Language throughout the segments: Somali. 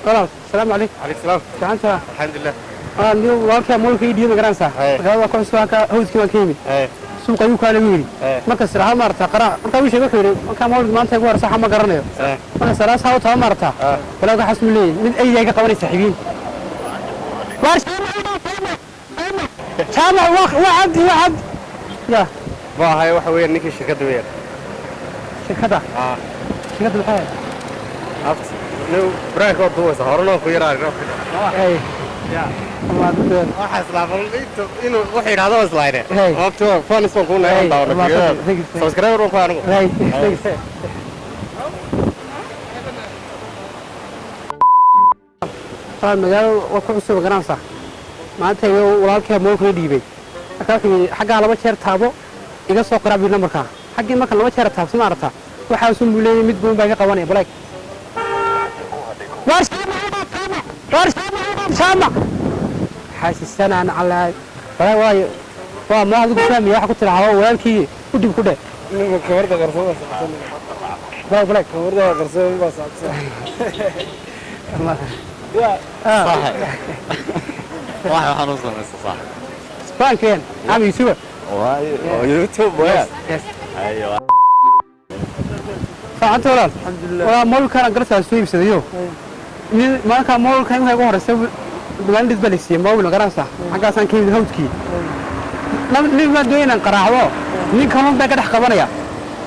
Walaal, salaamu calaykum. Calaykum salaam. Gacanta. Alxamdulilah. Nin walaalkaa moolka ii dhiiba, garanaysaa? Magaalada ku cusub, halka hawdkii baan ka yimid. Suuqa ayuu kaale yidhi. Marka siraha maarata qaraa, markaa uu sheegay, wuxuu yidhi markaa moolka maanta igu horeysa ma garanayo. Marka siraha saa u taba maarata. Walaalka waxaas mu leeyahay mid ayyaa iga qabanay saaxiibiin. Waar jaamac, waa cabdi, waa cabdi. Ya. Ma ahay, waxa weeyaan ninkii shirkadda weeyaan. Shirkadda? Shirkadda maxay ahayd? Aft nin baraanka oo duubaysa horena ku yaraa. Ay. Waxa islaafal inuu wuxuu yidhaahdo waa islaayne. Abto fans baan kuu nahay, daawano. Subscriber baan ku anigu. Magaalo waa ku cusub, garanaysaa? Maanta iyo walaalkay moolkuna dhiibay. Marka wuxuu yidhi xaggaa laba jeer taabo, iga soo qoraa bii nambarkaa. Xaggii marka laba jeer taabso maarata, waxaasuu buu leeyahay mid buun baa iga qabanaya baleeg. Waar waar jaamac xaasisanaan calaa walaa waayo waa ma adigu fahmaya waxa ku tiraahdo walaalkii u dhib ku dheh. Ninka kamarda qarsoon baa socsan. Baa baleeg. Kamarda qarsoon baa socsan. Waxa waxaan u samaysta sax. Bankeen I'm YouTuber. Waayo YouTube weeyaan. Yes. Ayo. Faacanta walaal. Alxamdulilah. Walaa moolkaan gartaa soo iibsadayo. Nin markaa moolka imika ugu horeysa magaalada baa la siiyey mobil, ma garanaysaa? Xaggaasaan ka yimid hawdkii. Nin baan doonaya inaan qaraacdo, nin kalun baa ka dhex qabanaya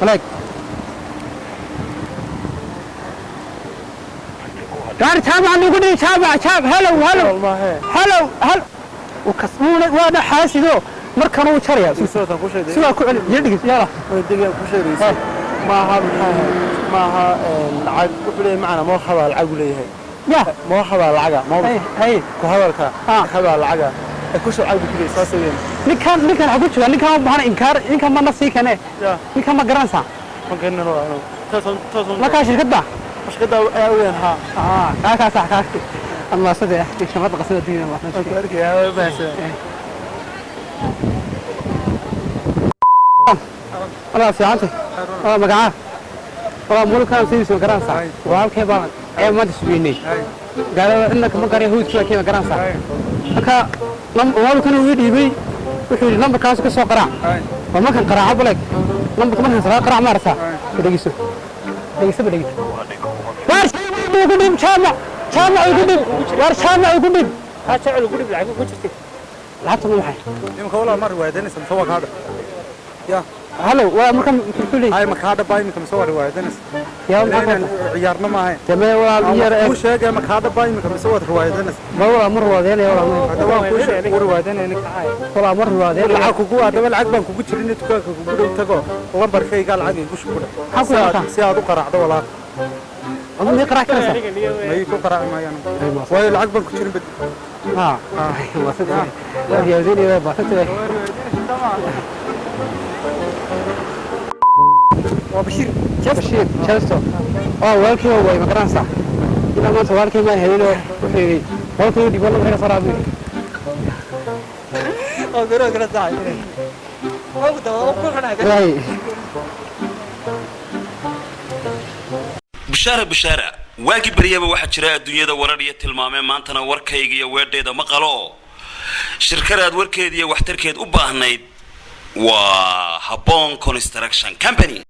walaag. Gaar jaamac lagu dhihi jaamac jaam, hello hello hello hello, waana xaasido markan uu jaraya sidaa ku celi yadhigis yala. Maaha, maaha lacag wuxuu leeyahay macna moo habaa lacag u leeyahay. Ya. Moo habaa lacaga moo ku hadalka habaa lacaga ku soo caabi ku leeyahay saas weeyaan. Ninkan waxa ku jira ninkan u baahan inkaar, ninkan ma nafsi kane. Ninkan ma garanaysaa? Ma garanayno taason taason. Markaa shirkadda shirkadda ayaa weeyaan ha. Kaa kaa sax kaa ama sade shamad qasada diina ma ku arkayaa baahsan. Walaal, fiicantay? Waa magacaa walaa mulkaan sidiisa ma garanaysaa? Walaalkay baan ee maanta sugeynay gaalada cidna kama garan, hawdkii baa kii ma garanaysaa? Marka moolkan uu ii dhiibay, wuxuu yidhi nambarkaas ka soo qaraac. Waa markan qaraaco baleeg nambarka markan soo qaraac maarata, dhegeyso dhegeyso dhegeyso. Waar ugu dhib jaamac, jaamac ugu dhib, waar jaamac ugu dhib. Ha jacel ugu dhib, lacag ku jirtay. Lacagta ma maxay? Imika walaa ma riwaayadanaysa mise waa kaa dhab? Ya. Halo, waa marka muxuu leeyahay? Hay, ma kaa dhab baa imika mise waa riwaayadanaysa? Yaa inaan ciyaarno ma ahayn. Tamee walaal yar kuu sheegay, ma kaa dhab baa imika mise waad riwaayadanaysa? Ma walaa ma riwaayadanaya walaa. Hadda waan kuu sheegay, riwaayadanayna. Walaa ma riwaayadanaya. Lacag kugu haddaba lacag baan kugu jirin, dukaanka kugu dhow tago, lambarkayga lacag igu shub ku dheh si aad u qaraacdo walaal. Aduu mii qaraac karaysaa? Ma ii ku qaraaci maayaan, waayo lacag baan ku jirin bad. Ha riwaayadanaya baa. Waa Bashiir. Bashiir Chelsea oo walaalkii waa ma garanaysaa? Ilaa maanta walaalkii maan helin oo wuxuu yidhi walaalkii dhib wala markaa soo raabi. Oo garo kala tahay. Oo dawo ku xunaa. Bushaara bushaara, waagii baryaba waxaa jira adduunyada warar iyo tilmaamee, maantana warkayga iyo weedheeda ma qalo. Shirkadaad warkeed iyo waxtarkeed u baahnayd waa Habboon Construction Company.